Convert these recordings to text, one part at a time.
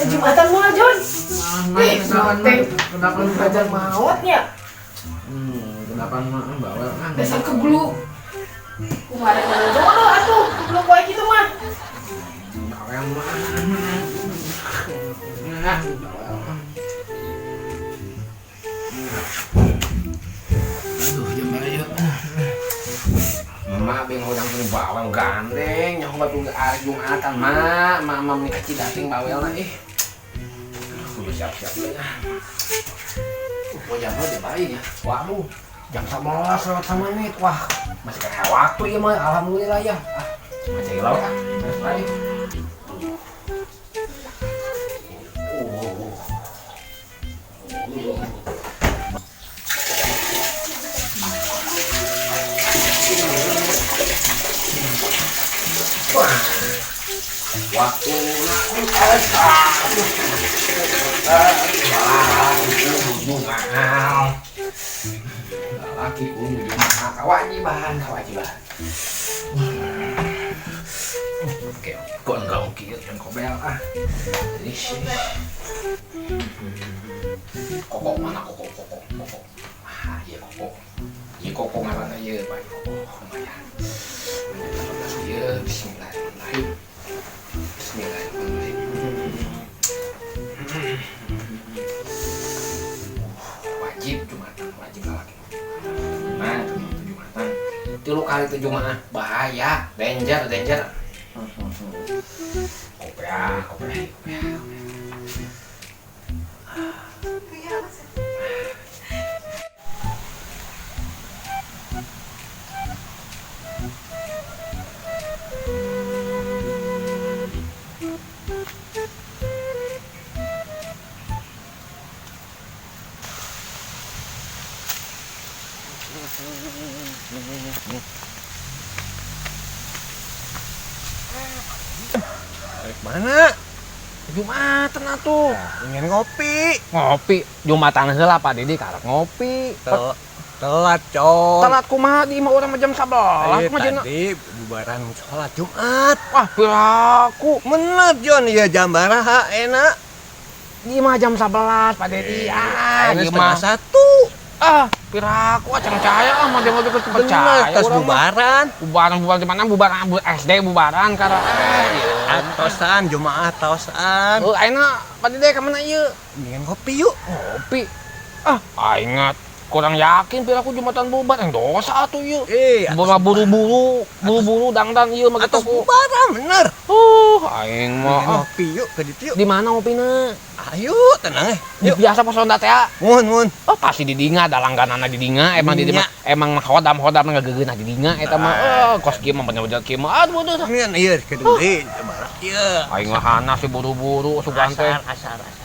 Jumatan moal, Jon. Eh, teh belajar mautnya. Kenapa mah bawel ah. Dasar keblu. Kumaha mana jodoh atuh, keblu wae kitu mah. Bawel mah. Nah, bawel. Aduh, jam berapa ya? Mak bing urang punya bawel gandeng, nyaho batu arek Jumatan, mak. Mak mak menikah Cidating bawelna ih. Aduh, kudu siap-siap deui ah. Mau jam berapa baik ya? Waduh, jam 11 lewat sama menit. Wah, masih kena waktu ya mah. Alhamdulillah ya. Ah, macam laut ah. Terus lagi. Wah, waktu laki kewajiban kewajiban. Oke, kok enggak oke yang kobel ah. Koko mana koko koko koko. Ah, iya koko. Iya koko ngaranna ieu, Pak. Koko lumayan. Iya, bismillahirrahmanirrahim. Bismillahirrahmanirrahim. Wajib Jumatan, wajib lagi. Nah, itu Jumatan. 3 kali itu Jumat, bahaya, danger, danger. Kopiah, kopiah, kopiah. Mana? Jumatan atuh. Ingin ngopi. Ngopi. Jumatan heula Pak Didi karek ngopi. Telat, Con. Telat kumaha di imah urang mah jam 11. Tadi bubaran sholat Jumat. Wah, piraku. Bener, Jon, ieu jam baraha enak. Di imah jam 11 Pak Didi. Ah, di imah 1. Ah, piraku acang cahaya ah mah dia percaya. Bener, tos bubaran. Bubaran bubaran di mana? Bubaran SD bubaran karena atosan Jumat atosan. Heuh, ayeuna Pak Dede ka mana ieu? Ingin ngopi yuk. Ngopi. Ah, aing kurang yakin piraku Jumatan bubar yang dosa atuh ieu. Buru-buru, buru-buru dangdan ieu mah kitu. Atos bubaran bener. Aing mah. Ngopi yuk ke ditu yuk. Di mana ngopina? Ayo, tenang eh. Yuk. Biasa pos ronda teh. Mun, mun. Oh, pasti di dinga da langgananna di dinga, emang di dinga emang hodam-hodam ngagegeunah di dinga eta mah. Oh, kos kieu mah bener-bener kieu mah. Aduh, aduh. Ngan ieu ke deui, barak ieu. Aing mah hanas sih buru-buru sugan teh.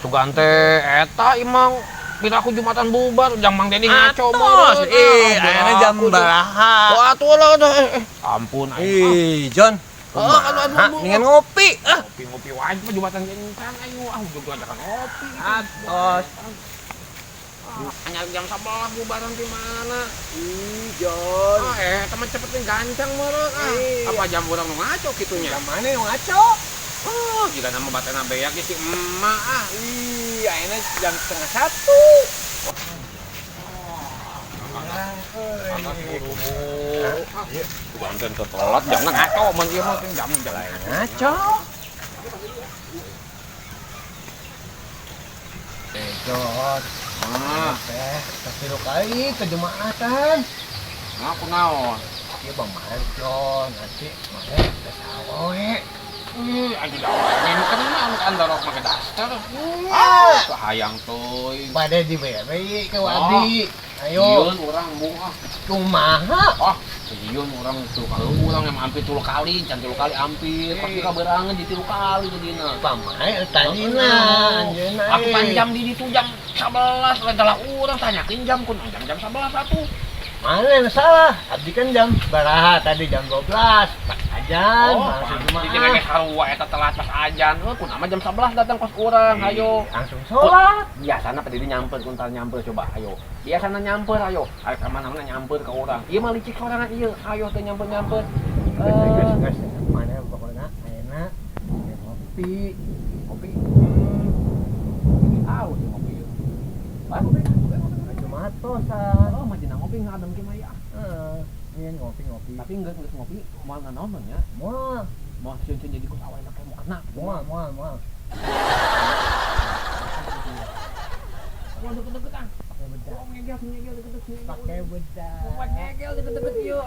Sugan teh eta imang piraku Jumatan bubar, jam Mang Dedi ngaco mah. Eh, ayeuna jam baraha. Oh, atuh lah ampun aing. Ih, Jon. Oh, aduh, aduh, dengan ngopi. Ah, ngopi-ngopi wae mah Jumatan gencan ayo ah juga ajakan ngopi. Atos. Hanya jam 11 bubaran di mana? Ih, Jon. Ah, teman cepet nih gancang meureun ah. Apa jam urang nu ngaco kitunya? Jam mana nu ngaco? Oh, jika nama batena beak si emak ah. Ih, ayeuna jam 12:30. Buru-buru. Banten telat jamna ngaco mun ieu mah jam jalan ngaco. Jon. Ah, teh tilu kali ke Jumatan. Nah, kunaon? Ieu bang Jon, nanti mare teh sawoe. Aduh dawa kan anu andorok make daster. Ah, hayang teuing. Bade dibere ke abdi. Ayo. Sieun urang mung ah. Kumaha? Ah, sieun urang tuh kalau urang yang hampir 3 kali, can 3 kali hampir, pasti kaberangan di 3 kali jadina. Pamae tadina anjeunna. Aku panjam di ditu jam 11 lain salah urang tanyakeun jam kun jam 11 atuh. Mana yang salah? Abdi kan jam baraha tadi jam 12. Pas ajan, langsung Jumat. Jadi kayak sarua eta telat pas ajan. Heuh, kunaon jam 11 datang kos urang, ayo. Langsung sholat. Biasana Pak Didi nyamper kuntal nyamper coba, ayo. Biasana nyamper ayo. Ayo ka mana-mana nyamper ke urang. Ieu mah licik sorangan ieu, ayo teu nyamper-nyamper. Geus, geus, mana pokona ayeuna ngopi. Ngopi. Tahu sih ngopi. Ngopi. Cuma tosan. Oh, mah jenang ngopi ngadem ki mah ya. Heeh. Iya ngopi-ngopi. Tapi enggak ngopi moal nanaon nya. Moal. Moal sieun jadi kos awalna kayak mau kena. Moal, moal, moal. Wah, deket-deket ah. Pakai bedak. Oh, ngegel deket-deket. Pakai bedak. Wah, ngegel deket-deket ieu.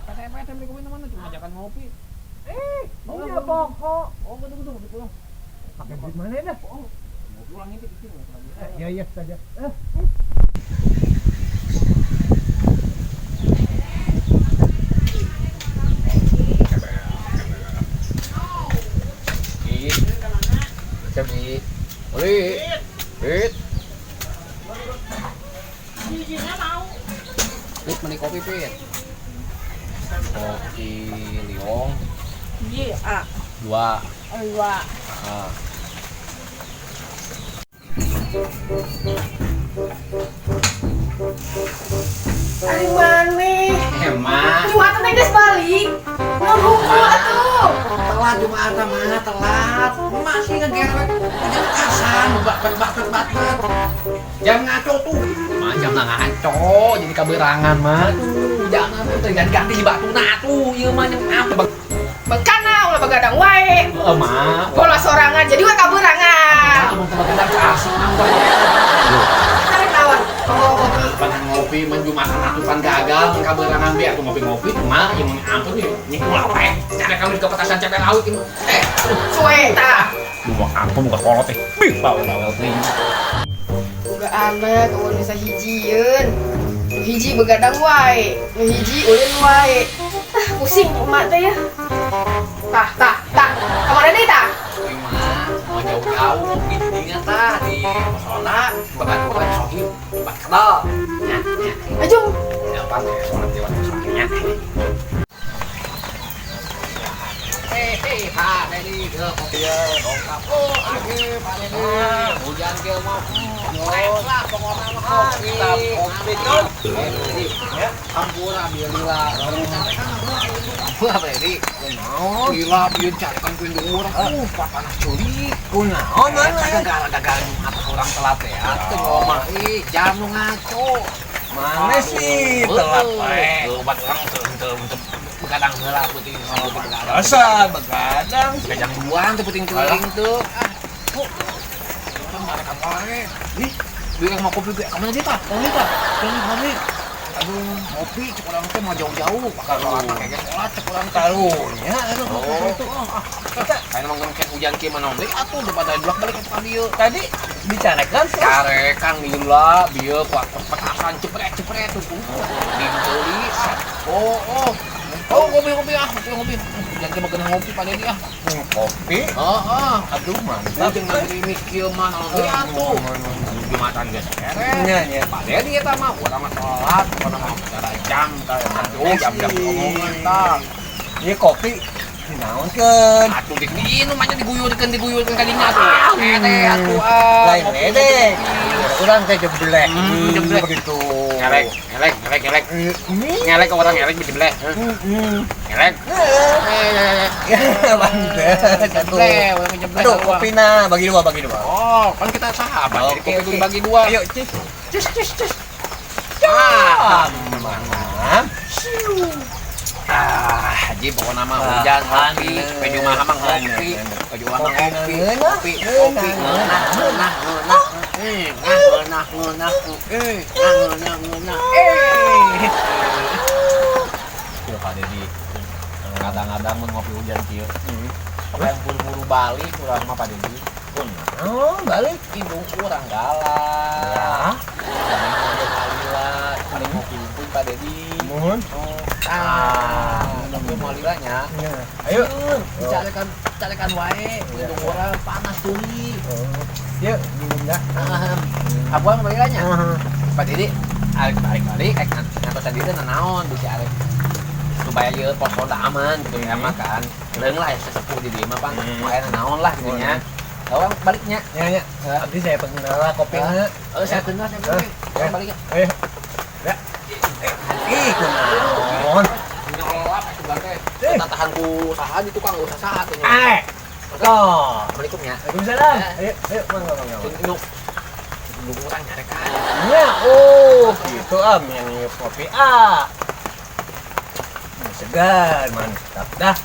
PT-PT beli kopi mana cuma ajakan ngopi. Mau ya pokok. Oh, betul ngopi pulang. Pakai duit mana dah? Oh, mau pulang ini kecil. Ya iya saja. Cebi. Oli. Pit. Bijinya mau. Pit beli kopi, Pit. Kopi liong. Iya, ah. Dua. Dua. Ah. Ari maneh? Emang. Jumatan teh geus balik. Nunggu atuh. Telat Jumatan mana telat. Masih ngegerek hujan petasan, bat. Jam ngaco tuh. Mah jam ngaco jadi kaberangan mah. Tuh, jangan tuh ganti di batuna tuh. Ieu mah nyem apa? Bekana ulah begadang wae. Heeh mah. Pola sorangan jadi we kaberangan. Amun teh begadang asik mah. Tarik naon? Ngopi. Pan ngopi men Jumatan atuh pan gagal mun kaberangan be atuh ngopi-ngopi mah ieu mah ampun ieu nyikul wae. Cek kami ke petasan cepet laut ieu. Suwe tah. Lu mah ampun muka kolot teh. Bih bawel teuing. Boga anak eueun bisa hijieun. Nu hiji begadang wae, nu hiji ulin wae. Ah, pusing emak teh ya. Tah, tah, tah. Kamana deui tah? Mau jauh-jauh ngopi di dinya tah di musala babaturan sohib bat kenal nya nya. Ajung. Ya pan sholat lewat musolanya. Pak Dedi ke kopi dongkap. Oh, age Pak Dedi. Hujan ke mau. Lah pokoknya mah kopi. Kopi tuh. Ya, ampun alhamdulillah. Wah, Pak Dedi. Kunaon? Gila, bieu carekan ku indung urang. Panas curi. Kunaon mana? Gagal Jumat urang telat ya. Teu ngomong ih, jam nu ngaco. Mana sih telat wae. Obat urang teu begadang heula peuting begadang. Asa begadang. Jam 2 teu peuting-peuting teu. Ah. Kan mereka wae. Ih, duit mau kopi ge ka mana sih tah? Kopi tah. Kopi. Aduh, ngopi cek urang teh mau jauh-jauh, bakal sholat make ge sholat cek urang teh. Karunya aduh Oh, kita kayak emang kayak hujan kieu mah naon deui atuh daripada bolak-balik ka dieu. Tadi dicarekan sih. Carekan lila bieu kuat petasan cepret-cepret tuh. Dibeli. Oh, oh. Oh, ngopi ah, ngopi. Hujan kieu mah geunah ngopi Pak Dedi ah. Kopi. Heeh. Aduh mantap. Jeung gerimis kieu mah naon deui atuh. Jumatan geus beres. Nya nya. Pak Dedi eta mah urang mah sholat, pokona mah cara jam tah aduh jam-jam omongan tah. Ieu kopi dinaonkeun? Atuh diminum aja diguyurkeun ka dinya atuh. Ede atuh ah. Lain ledek. Urang teh jeblek. Jeblek. Begitu. Ngelek, ngelek, ngelek, ngelek. Ngelek ke orang ngelek jeblek. Ngelek. Ya, pantes atuh. Jeblek, urang jeblek. Aduh, kopina bagi dua, bagi dua. Oh, kan kita sahabat. Jadi kopi dibagi dua. Ayo, cis. Cis, cis, cis. Ah, Mantap. Ah, haji pokoknya mah hujan ngopi, baju mah mah ngopi, baju mah ngopi, kopi, kopi, ngeunah, ngeunah, ngeunah, ngeunah, ngeunah, ngeunah, ngeunah, Kieu Pak Dedi, kadang-kadang mun ngopi hujan kieu. Yang buru-buru balik urang mah Pak Dedi. Oh, balik indung urang galak. Ya. Lila, paling ngopi pun Pak Dedi. Mohon. Ah, tapi mau lilanya. Ayo, carekan wae, indung urang panas tuli. Yuk, minum dah. Abuan mau lilanya. Pak Dedi, arek balik, arek ngantosan diri nanaon bisi arek supaya ieu pos roda aman gitu ya mah kan. Leung lah ya sesepuh di dieu mah pan, aya nanaon lah gitu nya. Orang baliknya. Ya, ya. Abdi saya pengenal lah kopinya. Oh, saya kenal saya beli. Orang baliknya. Ya. Ih, kunaon. Nyolap atuh bangke. Tatahan ku saha di tukang usaha saha teh. Eh. Oh. Assalamualaikum ya. Waalaikumsalam. Ayo, ayo, mangga, mangga. Nuk. Nunggu urang nyarekan. Ya, oh, gitu am yang kopi ah. Segar, mantap dah.